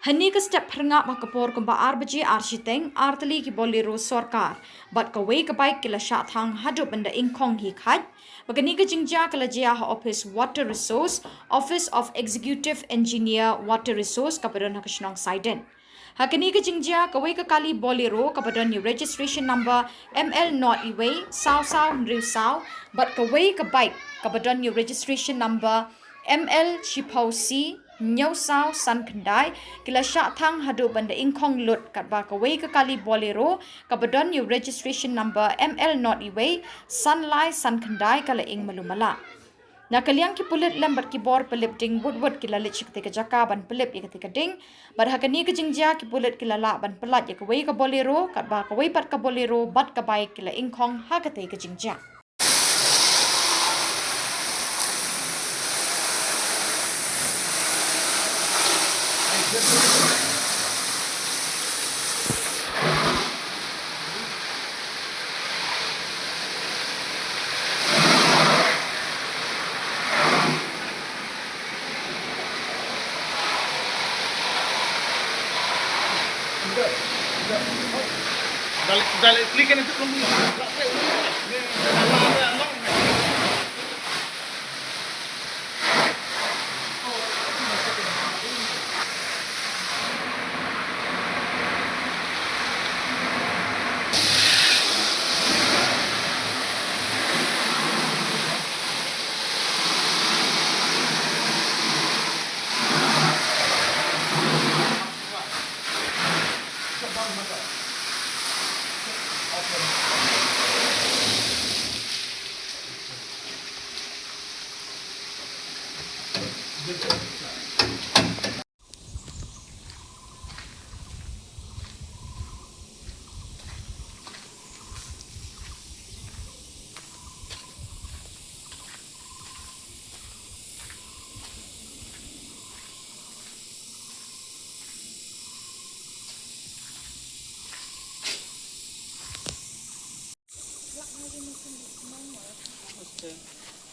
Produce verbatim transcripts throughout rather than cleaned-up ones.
Hynne ka step phyrngap ha ka por kumba ar baje ar shiteng, artylli ki Bolero sorkar bad kawei ka bike ki la shah thang haduh ban da ingkhong hi khait. Ba kane ka jingjia ka la jia ha office Water Resource, Office of Executive Engineer Water Resource kaba don ha ka shnong Saiden. Ha kane ka jingjia kawei ka kali Bolero kaba don ïa u registration number M L nought wei saw saw hynriew saw bad kawei ka bike kaba don ïa u registration number M L shiphew C hynñiew saw san khyndai ki la shah thang haduh ban da ingkhong lut, katba kawei ka kali Bolero kaba don ïa u registration number M L nought wei san lai san khyndai ka la ing malu mala. Na ka liang ki pulit lem bad ki bor pynlip ding wut wut ki la leit sha katei ka jaka ban pynlip ïa katei ka ding. Bad ha kane ka jingjia ki pulit ki la lah ban pyllait ïa kawei ka Bolero, katba kawei pat ka Bolero bad ka bike ki la ingkhong ha katei ka jingjia. Dale, dale, click en itu.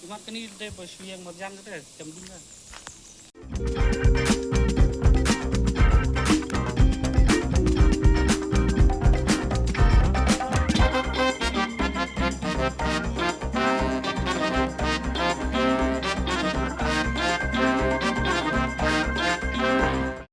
Imat kani de ba shuyang marjang kete, jam ding ka.